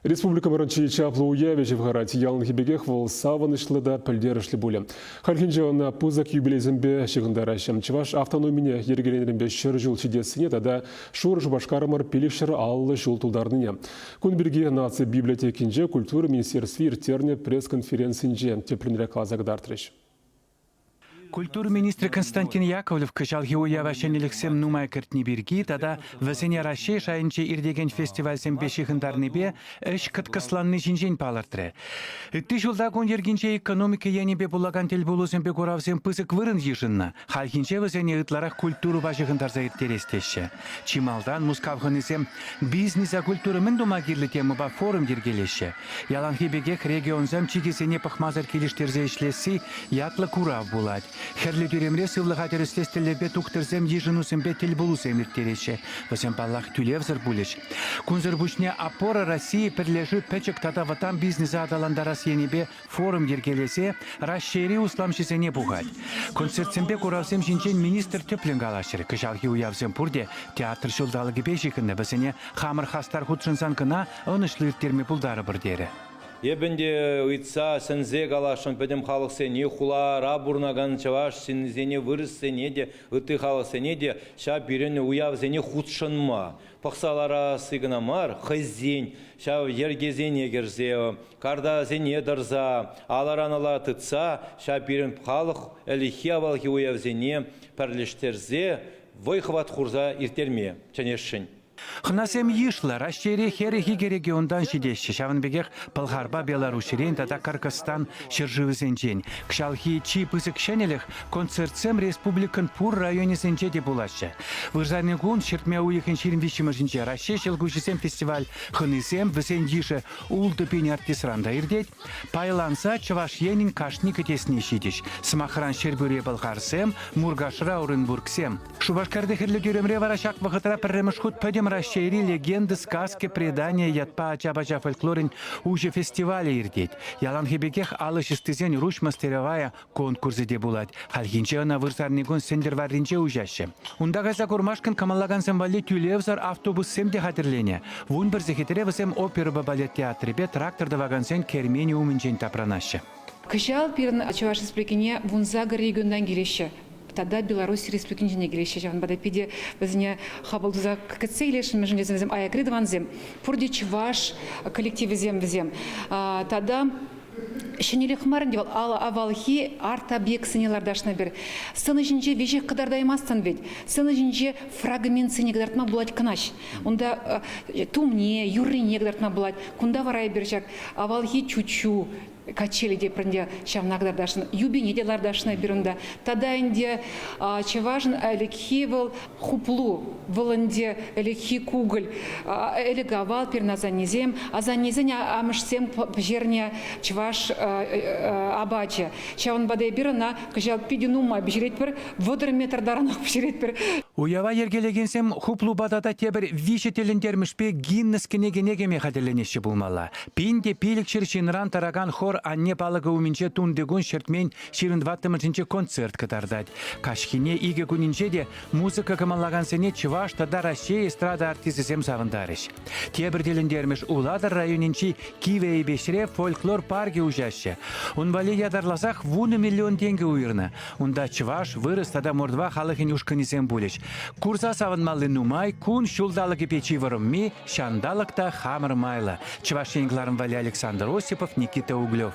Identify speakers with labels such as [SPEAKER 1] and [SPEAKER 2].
[SPEAKER 1] Республикӑмӑрӑн чи чаплӑ уявӗ ҫывхарать. Яланхи пекех вӑл савӑнӑҫлӑ та пӗлтерӗшлӗ пулӗ. Хальхинче ӑна пысӑк юбилейсемпе ҫыхӑнтараҫҫӗ. Чӑваш автономине йӗркеленӗренпе 100 ҫул ҫитессине тата Шурӑ Шупашкарӑмӑр 550 ҫул тултарнине. Кун пирки Наци библиотекинче культура министерстви ирттернӗ пресс-конференцинче тӗплӗнрех каласа кӑтартрӗҫ.
[SPEAKER 2] Культура министрӗ Константин Яковлев кӑҫалхи уява ҫӗнӗлӗхсем нумай кӗртни пирки тата вӗсене Раҫҫей шайӗнче иртекен фестивальсемпе ҫыхӑнтарнипе ӗҫ кӑткӑсланни ҫинчен палӑртрӗ. Ытти ҫулта кун йӗркинче экономика енӗпе пулакан тӗлпулусемпе куравсем пысӑк вырӑн йышӑннӑ. Хальхинче вӗсене ытларах культурӑпа ҫыхӑнтарса ирттерес теҫҫӗ. Чи малтан Мускав хӑнисем бизнеса культура мӗн тума кирлӗ темӑпа форум йӗркелеҫҫӗ. Яланхи пекех регионсем чикӗсене пӑхмасӑр килӗштерсе ӗҫлесси ятлӑ курав пулать. Хӗрлӗ тӳремре сывлӑха тӗрӗслес тӗллевпе тухтӑрсем йышӑнусемпе тӗлпулусем ирттереҫҫӗ. Вӗсем, паллах, тӳлевсӗр пулӗҫ. Кунсӑр пуҫне «Опора России» пӗрлешӳ пӗчӗк тата вӑтам бизнеса аталантарас енӗпе форум йӗркелесе Раҫҫейри усламҫӑсене пухать. Концертсемпе куравсем ҫинчен министр тӗплӗн калаҫрӗ. Кӑҫалхи уявсем пурте театр ҫулталӑкӗпе ҫыхӑннӑ. Вӗсене хамӑр хастар хутшӑнсан кӑна ӑнӑҫлӑ ирттерме пултарӑпӑр терӗ.
[SPEAKER 3] Эп ӗнтӗ ыйтса, сӗнсе каласшӑн пӗтӗм халӑхсене, хулара пурӑнакан чӑваш ҫыннисене, вырӑссене те, ытти халӑхсене те ҫав пирӗн уявсене хутшӑнма, пӑхса ларасси кӑна мар, хӑйсен ҫав йӗркесене кӗрсе, картасене тӑрса, алӑран ала тытса ҫав пирӗн халӑх ӗлӗкхи-авалхи уявсене пӗрлештерсе вӑй-хӑват хурса ирттерме чӗнесшӗн.
[SPEAKER 2] Хӑнасем йышлӑ, Раҫҫейре 42 регионтан ҫитеҫҫӗ, ҫавӑн пекех Пӑлхарпа Беларуҫрен тата Кӑркӑсстан ҫӗршывӗсенчен. Кӑҫалхи чи пысӑк ҫӗнӗлӗх – концертсем республикӑн пур районӗсенче те пулаҫҫӗ. Вырсарни кун, ҫӗртме уйӑхӗн 23-мӗшӗнче Раҫҫей ҫӑлкуҫӗсем фестиваль хӑнисем, вӗсен йышӗ 6 000 артистран та иртет, пайланса Чӑваш Енӗн кашни кӗтесне ҫитӗҫ. Сӑмахран, Ҫӗрпӳре пӑлхарсем, Муркашра оренбургсем. Шупашкарти Хӗрлӗ тӳремре вара ҫак вӑхӑтра пӗрремӗш хут Пӗтӗм Раҫҫейри «Легенды, сказки, предания» ятпа ача-пӑча фольклорӗн уҫӑ фестивалӗ иртет. Яланхи пекех ал ӗҫ ӑстисен «Руҫ мастеровая» конкурсӗ те пулать. Хальхинче ӑна вырсарникун Сӗнтӗрварринче уҫаҫҫӗ. Унта кайса курмашкӑн кӑмӑллакансем валли тӳлевсӗр автобуссем те хатӗрленӗ. 11 сехетре вӗсем оперӑпа балет театрӗпе трактор тӑвакансен керменӗ умӗнчен тапранаҫҫӗ.
[SPEAKER 4] Кӑҫал пирӗн Чӑваш Республикине 18 регионтан килеҫҫӗ. Тата Беларусь Республикинчен те килеҫҫӗ. Ҫавӑнпа та питӗ вӗсене хапӑл туса кӗтсе илесшӗн, мӗншӗн тесен вӗсем аякри тӑвансем, пурте чӑваш коллективӗсем вӗсем. Тата ҫӗнӗлӗх мар ӗнтӗ вӑл, авалхи арт-объектсене лартасшӑн эпир. Сцена ҫинче веҫех кӑтартаймастӑн вӗт. Сцена ҫинче фрагментсене кӑтартма пулать кӑна. Унта тумне, юррине кӑтартма пулать. Кунта вара эпир ҫак авалхи чуччу, качели те пӗрне ҫавна кӑтартасшӑн, юпине те лартасшӑн эпир унта. Тата ӗнтӗ чӑвашӑн ӗлӗкхи вӑл хуплу, вӑл ӗнтӗ ӗлӗкхи кукӑль, ӗлӗк-авал пирӗн асаннесем, асаннесен амӑшсем пӗҫернӗ чӑваш апачӗ. Ҫавӑнпа та эпир ӑна кӑҫал питӗ нумай пӗҫеретпӗр, 30 метр таранах пӗҫеретпӗр.
[SPEAKER 2] Уява йӗркелекенсем хуплупа тата тепӗр виҫӗ тӗлӗнтермӗшпе Гиннес кӗнекене кӗме хатӗрленеҫҫӗ пулмалла. 1500 ҫынран тӑракан хор анне палӑкӗ умӗнче тунтикун ҫӗртмен 24-мӗшӗнче концерт кӑтартать. Каҫхине икӗ кунӗнче те музыка кӑмӑллакансене чӑваш тата Раҫҫей эстрада артисчӗсем савӑнтарӗҫ. Тепӗр тӗлӗнтермӗш Улатӑр районӗнчи Кивӗ Эйпеҫре фольклор паркӗ уҫаҫҫӗ. Ун валли ятарласах 10 миллион тенкӗ уйӑрнӑ. Унта чӑваш, вырӑс тата мордва халӑхӗн ушкӑнӗсем пулӗҫ. Курса савӑнмалли нумай, кун ҫулталӑкӗпе чи вӑрӑмми, ҫанталӑк та хамӑр майлӑ. Чӑваш Ен кӑларӑм валли Александр Осипов, Никита Углев.